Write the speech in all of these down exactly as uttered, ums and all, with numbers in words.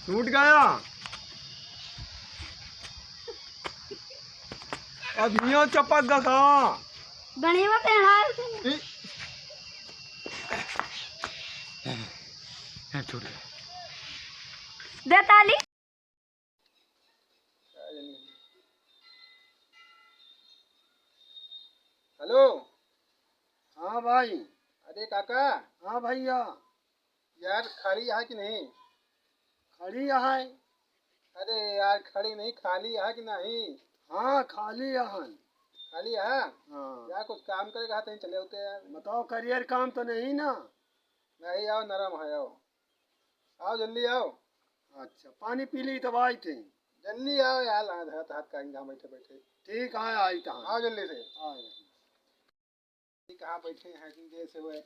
टूट गया। अब हियाँ चपक गा का? गणेवा के हाल। ए। छूट गया। दे ताली। हेलो। हाँ भाई। अरे काका। हाँ भैया। यार, खड़ी है कि नहीं? खड़ी है। अरे यार, खड़ी नहीं, खाली है कि नहीं? हाँ, खाली है। खाली है? हाँ। यार, कुछ काम करे कहा, कहीं चले होते यार। बताओ, करियर काम तो नहीं ना? नहीं, आओ, नरम है, आओ। आओ, जल्दी आओ। अच्छा, पानी पी ली तब आई थे। जल्दी आओ यार, हाथ, हाथ, हाथ का इंगा बैठे बैठे। ठीक है, आई तो। आओ जल्दी से। आओ। कहाँ बैठे हैं इतनी देर से हुए?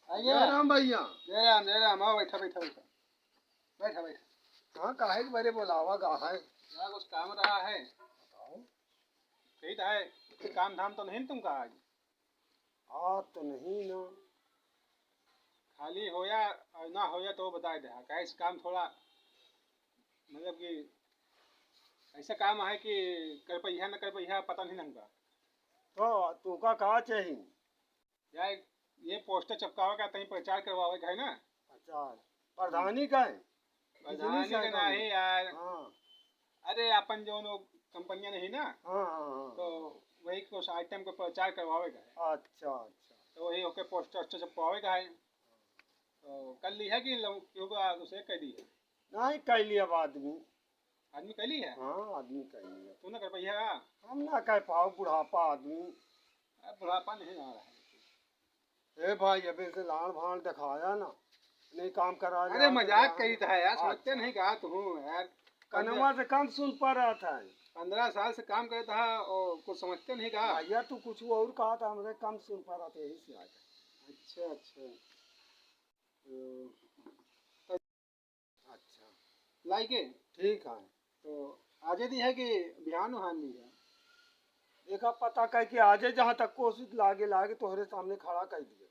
आइए। जय राम भैया। जय राम, जय राम। आओ, बैठा, बैठा, बैठा। बैठा, बैठा। हाँ, काहे के बरे बोलावा गा है? यहाँ कुछ काम रहा है। बताओ। कही तो है, कुछ काम धाम तो नहीं तुमका आज? आज तो नहीं ना। खाली होया और ना होया तो बताए दे। काहे से काम थोड़ा, मतलब कि ऐसा काम है कि कर पैहा न कर पैहा पता नहीं लगता। तो तोका का चाहिए? यार, ये पोस्टर चपकावे का, तहीं प्रचार करवावे का है ना। अच्छा, प्रधानी का है? प्रधानी का नहीं यार। हाँ। अरे, अपन जौन वो कंपनियां नहीं ना, हाँ, हाँ, हाँ। तो वही कुछ आइटम को प्रचार करवावे का है। अच्छा, अच्छा। तो वही ओके पोस्टर वोस्टर छपवावे का है। तो कर ली है कि लम-, क्यों का उसे कह दी है? नहीं, कह लिया अब आदमी। आदमी कह ली है? हाँ, आदमी कह लिया। तू ना कर पाई है? हम ना कह पाओ, बुढ़ापा आदमी। अब बुढ़ापा नहीं आ रहा है। ए भाई, अबे से लाड़ भाड़ दिखाया ना, नहीं काम करा अरे, जाओ, मजाक कही था यार, समझते नहीं का तू यार। कनवा से कम सुन पा रहा था। पन्द्रह साल से काम करता है और कुछ समझते नहीं का? भैया, तू कुछ और कहा था, हमरे कम सुन पा रहा था, यही से आ गया। अच्छा, अच्छा। तो अच्छा। लाइके? ठीक है। तो आजे दी है कि बिहान उहान दी है? देखा, पता कह के आजे, जहाँ तक कोशिश लागे, लागे तोहरे सामने खड़ा कर दिया।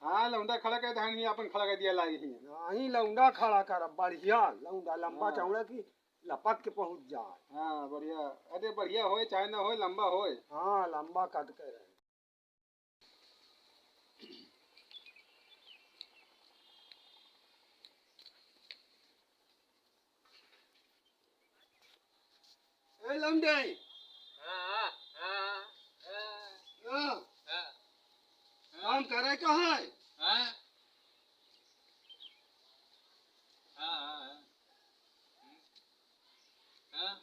हाँ, लौंडा खड़ा कर दे, ही अपन खड़ा कर दिया लागे ही। नहीं, लौंडा खड़ा कर, बढ़िया लौंडा, लंबा हाँ। चौड़ा की लपक के पहुँच जाए। हाँ, बढ़िया। अरे, बढ़िया होए चाहे ना होए, लंबा होए। हाँ, लंबा कद के रहे। ए लमडे। हाँ, हाँ, हाँ, हाँ। हाँ। हाँ। काम करे का है? हाँ। हाँ, हाँ, हाँ। हाँ।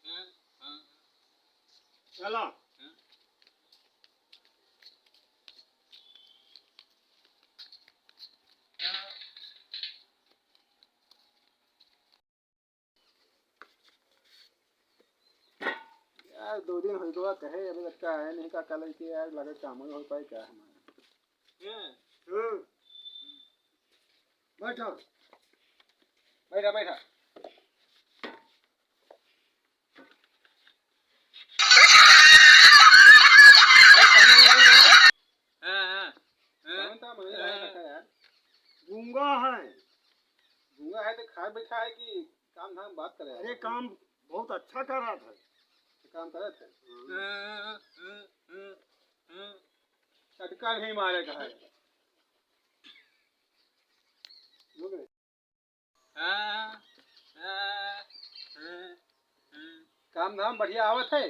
हाँ, हाँ। चला। हाँ। यार, दो दिन हो गवा कहे, अभी तक का आया नहीं, का कल के यार, लगे काम हो पाए क्या हमारा? हाँ। बैठा। बैठा, बैठा। हाँ, हाँ, हाँ। कौन था? मैं नहीं जाना था यार। गूंगा है। गूंगा है तो खाए बैठा है कि काम धाम बात करे? अरे, काम बहुत अच्छा कर रहा था। तो काम करे थे? हाँ, हाँ, हाँ, हाँ। चटका नहीं मारे का है। हो गए? हाँ, हाँ, हाँ, हाँ। काम धाम बढ़िया आवत है?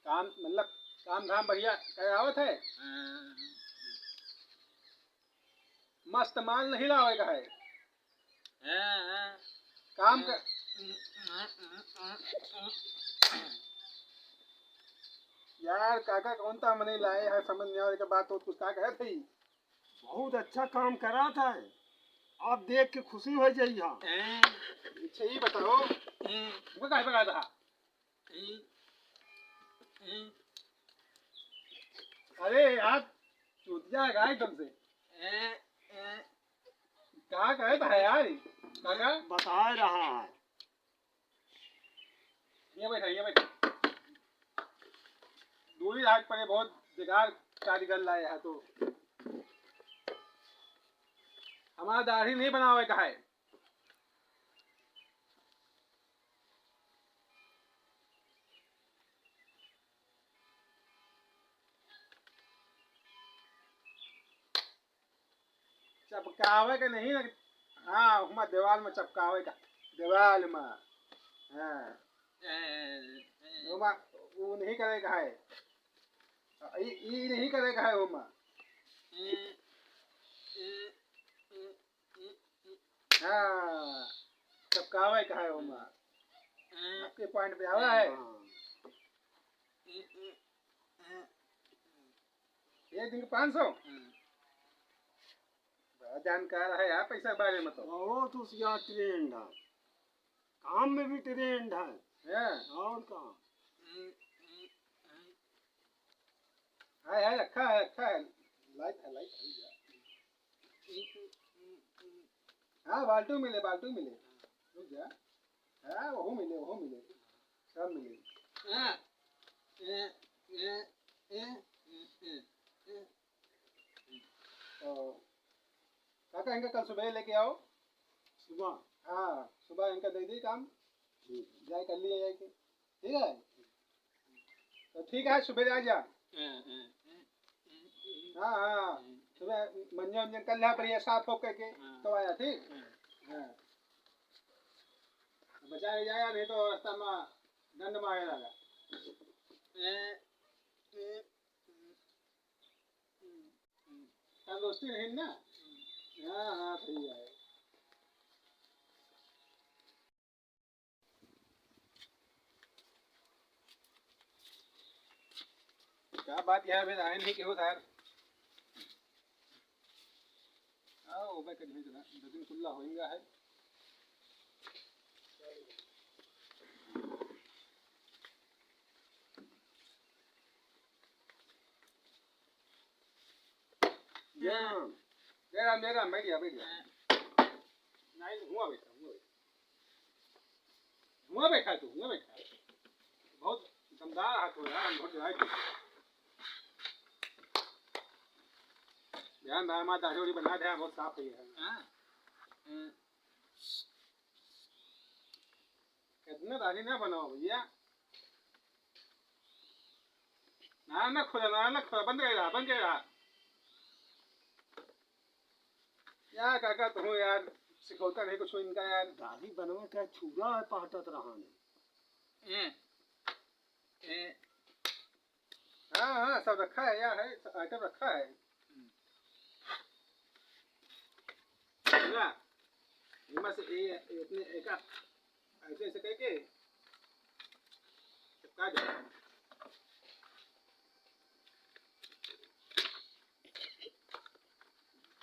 काम, मतलब, काम धाम बढ़िया करे आवत है? हाँ। मस्त माल नहीं लावे का है? हाँ, हाँ। काम कर। हाँ, हाँ, हाँ, हाँ। यार, काका कौन था मने लाए है, समझ नहीं आवे के बात, तो कुछ का कहे थे? बहुत अच्छा काम करा था, आप देख के खुशी हो जाई। हाँ, हैं? अच्छा, ये बताओ, हैं? वो काहे पकड़ा था? हैं? हैं? अरे यार, चूतिया है एकदम से। हैं? हैं? कहाँ का है था यार ये? काका? बता रहा है। ये बैठा, ये बैठा। आज परे बहुत बेकार कारीगर लाए है तो हमारा दाढ़ी नहीं बनावे का है। चपकावे के नहीं ना। हाँ, हुमा दीवाल में चपकावे का, दीवाल में। हाँ। ए, ए, ए। हुमा, वो नहीं करे का है। ई, ई नहीं करे का है हुमा। ए, ए, ए, ए, ए। हाँ, चपकावे का है हुमा। ए। आपके point पे आवा है। हाँ। ए, ए, ए। एक दिन के पाँच सौ? हम्म। बड़ा जानकार है यार पैसा के बारे में तो। बहुत होशियार trained है, काम में भी trained है। हैं? और का? है, है, रखा है, रखा है। Light है, light है, जा। हाँ, बाल्टी मिले, बाल्टी मिले। रुक जा। हाँ, वहू मिले, वहू मिले। सब मिले। हाँ। ए, ए, ए। तो, काका, इनका कल सुबह लेके आओ। सुबह? हाँ, सुबह इनका दे दी काम। ठीक। जाए कर लिए जाए के। ठीक है? तो ठीक है, सुबह आ जा। हाँ, हाँ, हाँ। हाँ, हाँ। सुबह मंजन उंजन कर लिया, बढ़िया साफ हो करके, हाँ। तो आया, ठीक? हाँ। हाँ। बचा के जाया, नहीं तो रास्ता में दंड मारे लगा। तंदुरुस्ती नहीं ना? हाँ, हाँ, सही है। का बात है, अबे आए नहीं केहू सार। आओ, ओबे के भेज रहा, दो दिन खुला होएगा है। जय राम। जय राम, जय राम, बैठ जा, बैठ जा। नहीं, हुआ बैठा, हुआ बैठा। हुआ बैठा तू, हुआ बैठा। बहुत दमदार हाथ हो यार, हम बहुत डराए थे। ध्यान रहा, हमारा दाढ़ी उढ़ी बना दे, बहुत साफ है। हाँ। हम्म। इतना दाढ़ी ना बनाओ भैया। ना, ना खोला, ना, ना खोला, बंद कर रहा, बंद कर रहा। यार काका, तुम यार सिखौता नहीं कुछ इनका यार। दाढ़ी बनवा के छुरा है, पाटत रहा ने। ए, ए। हाँ, हाँ, सब रखा है यार, है, सब item रखा है। ना, इनमें से ए, इतने एका ऐसे, ऐसे करके चिपका दो।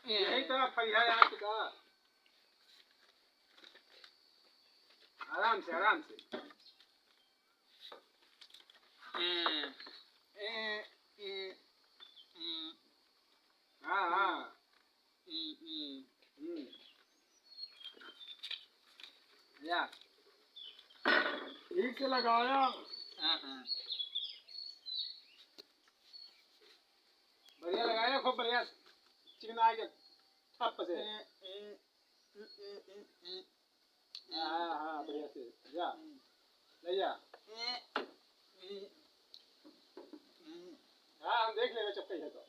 यही तरह फरिया यहाँ से का। आराम से, आराम से। हाँ, हाँ। हम्म। या। ठीक से लगाया। हाँ, हाँ। बढ़िया लगाया, खूब बढ़िया। चिकना आके ठप से। हाँ, हाँ, हाँ, बढ़िया से। जा। ले जा। हाँ, हम देख लेंगे, चक्कर है तो।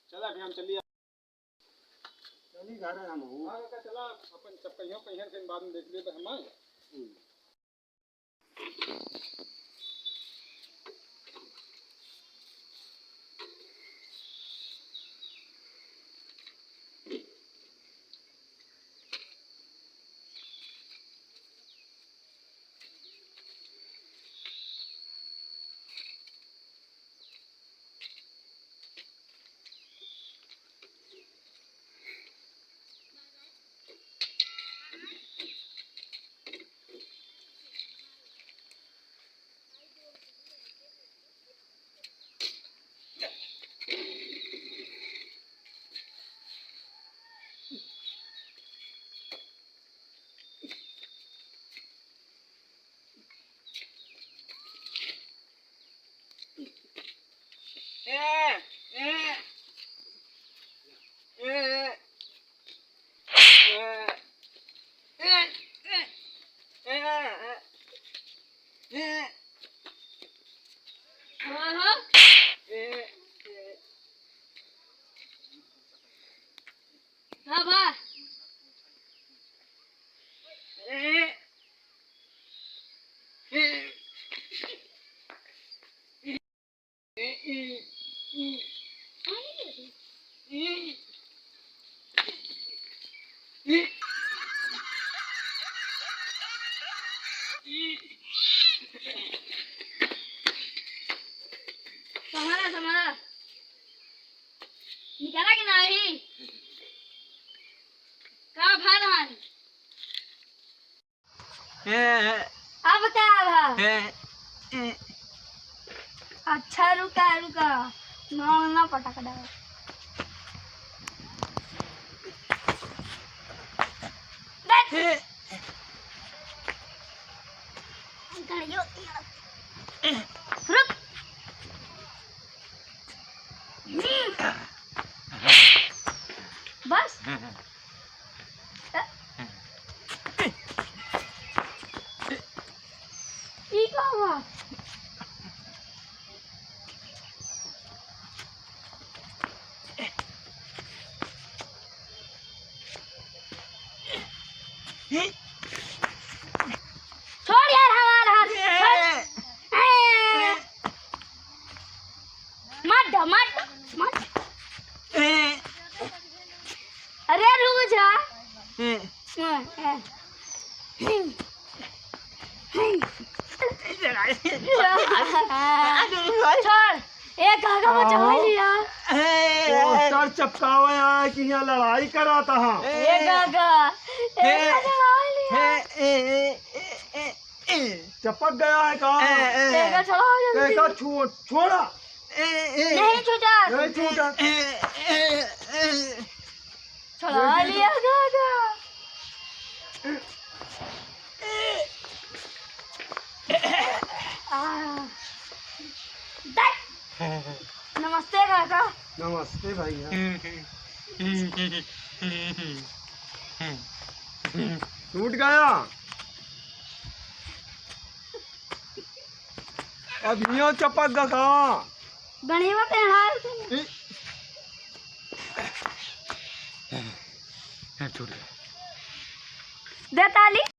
चला, अभी हम चलिए। चली घरे हम हूँ। हाँ, काका, चला, अपन चपकइयो कहिया, फिर बाद में देख लेबे हम। हम्म। हाँ, हाँ। हाँ, बा। संभाला, संभाला। निकाला कि नाही? का भा रहल? ए, ए। अब का भा? ए, ए। अच्छा, रुका, रुका। ना, ना पटक दे। देख। ए। रुक। बस। ई का बा? छोड़ यार, हमार हाथ छोड़। ए। मत, मत, मत। ए। अरे रुक जा। ए। ए, ए। छोड़। ए, काका बचावा लिया। ए, ए, ए। पोस्टर चपकावा है कि यहाँ लड़ाई कराता हाँ। ए, काका। ए, ए, बचावा लिया। ए, ए, ए, ए, ए, ए। चपक गया है का? ए, ए। ए, का छोड़ा हो जल्दी। ए, का छो-, छोड़ा। ए, ए। नहीं छूटा। नहीं छूटा। ए, ए, ए, ए। छोड़ा लिया काका। आ। नमस्ते काका। नमस्ते भैया। टूट गया। अब यो चपक गा का? गणेवा के हाल। ए। ए, छूट गया। दे ताली।